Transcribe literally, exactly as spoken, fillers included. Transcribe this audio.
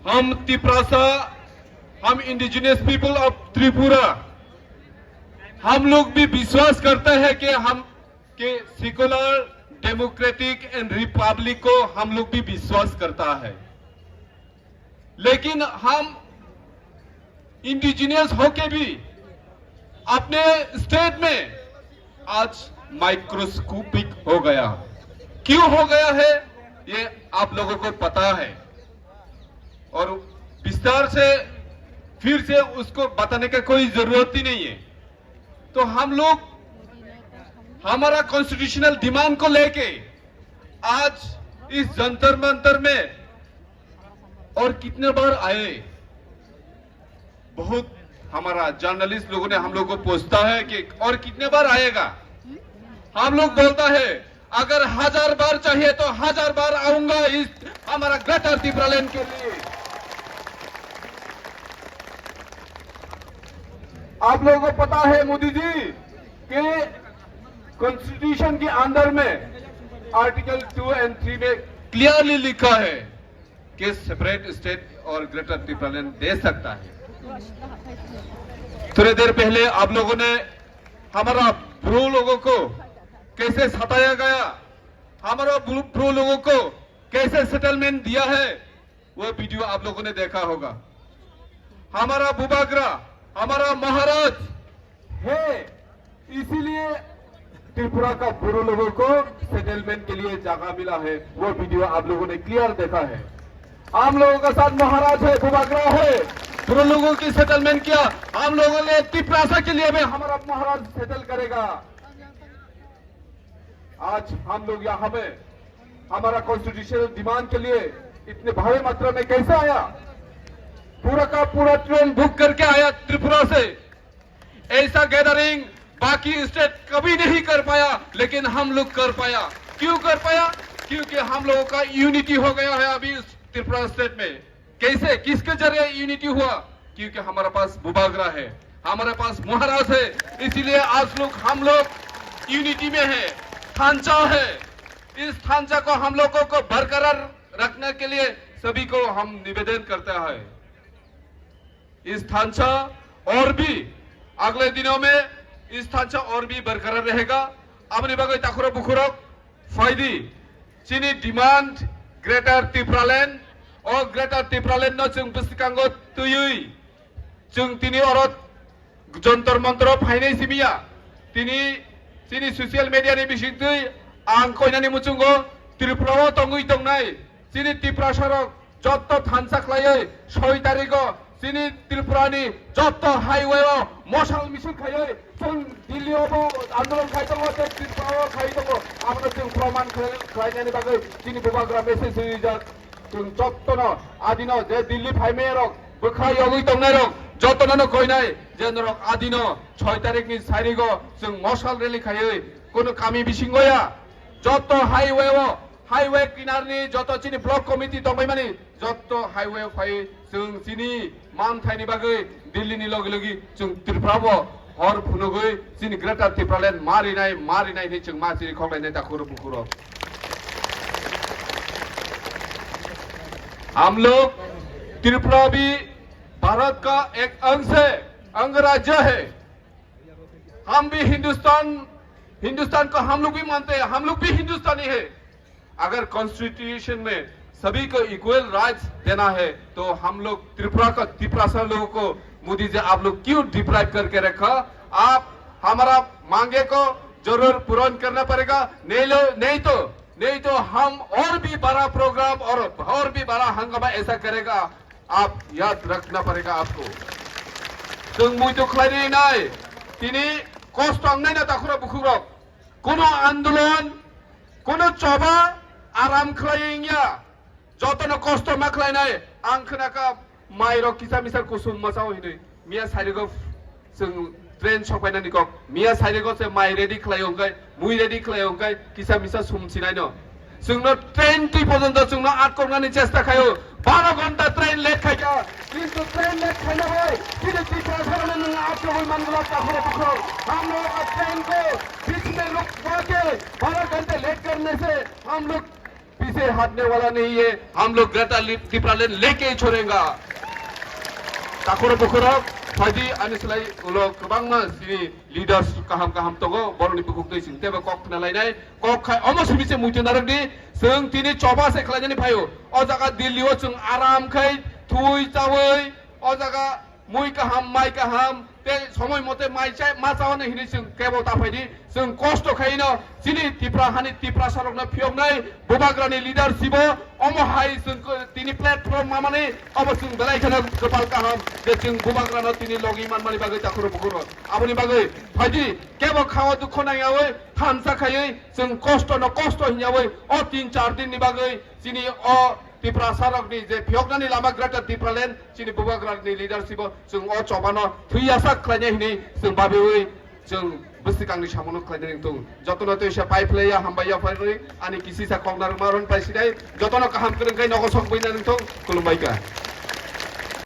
हम तिप्रासा, हम indigenous people of Tripura, हम लोग भी विश्वास करते हैं कि हम, कि सेकुलर डेमोक्रेटिक एंड रिपब्लिक को हम लोग भी विश्वास करता है। लेकिन हम इंडिजिनस होके भी अपने स्टेट में आज माइक्रोस्कोपिक हो गया। क्यों हो गया है, ये आप लोगों को पता है, और विस्तार से फिर से उसको बताने का कोई जरूरत ही नहीं है। तो हम लोग हमारा कॉन्स्टिट्यूशनल डिमांड को लेके आज इस जंतर मंतर में और कितने बार आए, बहुत हमारा जर्नलिस्ट लोगों ने हम लोग को पूछता है कि और कितने बार आएगा। हम लोग बोलता है, अगर हजार बार चाहिए तो हजार बार आऊंगा इस हमारा ग्रेटर तिप्रालैंड के लिए। आप लोगों को पता है मोदी जी कि कॉन्स्टिट्यूशन के अंदर में आर्टिकल टू एंड थ्री में क्लियरली लिखा है कि सेपरेट स्टेट और ग्रेटर तिप्रालैंड दे सकता है। थोड़ी देर पहले आप लोगों ने हमारा ब्रो लोगों को कैसे सताया गया, हमारा ब्रो, ब्रो लोगों को कैसे सेटलमेंट दिया है, वो वीडियो आप लोगों ने देखा होगा। हमारा बुबाग्रा, हमारा महाराज है, इसीलिए त्रिपुरा का बोरो लोगों को सेटलमेंट के लिए जगह मिला है, वो वीडियो आप लोगों ने क्लियर देखा है। हम लोगों का साथ महाराज है, बुबाग्रा है, बोरो लोगों की सेटलमेंट किया, हम लोगों ने तिप्रासा के लिए भी हमारा महाराज सेटल करेगा। आज हम लोग यहाँ में हमारा कॉन्स्टिट्यूशनल डिमांड के लिए इतने भारी मात्रा में कैसे आया? पूरा का पूरा ट्रेन बुक करके आया त्रिपुरा से। ऐसा गैदरिंग बाकी स्टेट कभी नहीं कर पाया, लेकिन हम लोग कर पाया। क्यों कर पाया? क्योंकि हम लोगों का यूनिटी हो गया है अभी इस त्रिपुरा स्टेट में। कैसे, किसके जरिए यूनिटी हुआ? क्योंकि हमारे पास बुबाग्रा है, हमारे पास महाराज है, इसीलिए आज लोग, हम लोग यूनिटी में है, थांचा है। इस थांचा को हम लोगों को बरकरार रखने के लिए सभी को हम निवेदन करता है। इस थांचा और भी अगले दिनों में इस थांचा और भी बरकरार रहेगा। Aboni bagwi takhurok bukhurok phaidi, chini demand Greater Tipraland, o Greater Tipraland no chwng bwskango twiwi chwng tini oro Jontor Montor o phainai simiya. Tini chini social media ni bisingtwi ang koinani muchungo Tripura o tongwi tongnai chini Tiprasa rok jotto thansa khlaiwi soi tarigo chini Tripura ni jotto highway o mosal misil khaiwi chwng Delhi o bo andolon khai tongo, tei Tripura o khai tongo, abono chwng proman khlai-, khlainani bagwi chini bubagra message rijak. Chwng jottono adino je Delhi phaimaya rok, bwkha yogwi tongnai rok, jottono no koinai je norok adino soi tarikni sairigo chwng mosal rally khaiwi kono kami bisingo ya, jotto highway o, highway kinarni joto chini block committee tongbaimani jotto highway phai chwng chini manthaini bagwi Delhi ni logi logi chwng Tripura bo hor phunugwi chini Greater Tipraland marinai, marinai hinwi chwng ma chini khoklainai takhurok bukhurok. हम लोग त्रिपुरा भी भारत का एक अंग है, अंग राज्य है। हम भी हिंदुस्तान, हिंदुस्तान को हम लोग भी मानते हैं, हम लोग भी हिंदुस्तानी है। अगर कॉन्स्टिट्यूशन में सभी को इक्वल राइट्स देना है, तो हम लोग त्रिपुरा का, तिप्रासा लोगों को मोदी जी आप लोग क्यों डिप्राइव करके रखा? आप हमारा मांगे को जरूर पूर्ण करना पड़ेगा, नहीं लो, नहीं तो, नहीं तो हम और भी बड़ा प्रोग्राम और और भी बड़ा हंगामा ऐसा करेगा। आप याद रखना पड़ेगा आपको। Chwng muitu khlainai nai, tini kosto wngnai na takhurok bukhukrok. Kono andolon, kono choba aram khlai wngya. Jotono kosto ma khlainai, ang khnakha mairok kisa misa kusum masa hinwi. Miya sarigo chwng train sokpainani kok. Miya sarigo se mai ready khlai wngkhe, mui ready khlai wngkhe, kisa misa sum sinai no. Chwngno train twi pojonto chwngno atkoknani chesta khaio. Baro ghonta train late khaikha. Kintu train late khaina bai chini Tiprasarokno nwng atkogwi manglak takhurok bukhurok. हम लोग का ट्रेन को बीच में रुकवा के बारह घंटे लेट करने से हम लोग पीछे हटने वाला नहीं है, हम लोग ग्रेटर लि-, तिप्रालैंड लेके छोड़ेंगा। Takhoro bukhurok, phaidi ani slai ulo kwbangma chini leaders kaham kaham tongo, borokni bukhuk twi chwng teibo kok khna lainai, kok khai omo simi se muitu narwk di, chwng tini choba se khlainani phaio. O jaga Delhi o chwng aram khai, thui chawi, o jaga mui kaham, mai kaham, tei somoi mote mai chai, ma chawane hinwi chwng kebo ta phaidi, chwng kosto khaino chini Tipra hani Tiprasarokno phiyoknai Bubagrani leadership o, omo hai chwng ko-, tini platform mamani obo chwng belai kheno kwpal kaham je chwng Bubagrano tini logi manmani bagwi takhoro bukhoro. Aboni bagwi phaidi kebo khao dukho nangyawi thansa khaiwi chwng kosto no kosto hinyawi o tin char din ni bagwi chini o Tiprasarokni je phiyoknani lama Greater Tipraland chini Bubagrani leadership o chwng o chobano thwiyasak khlainai hinwi chwng babiwi chwng bwswkangni samono khlainai wng tongo. Jotono tei se pai phlaiya hambai ya phairwi ani kisisa kok narwkma ron pai sinai jotono kaham kwrwng khai nogo sok buina wng thung. Khulumbai kha.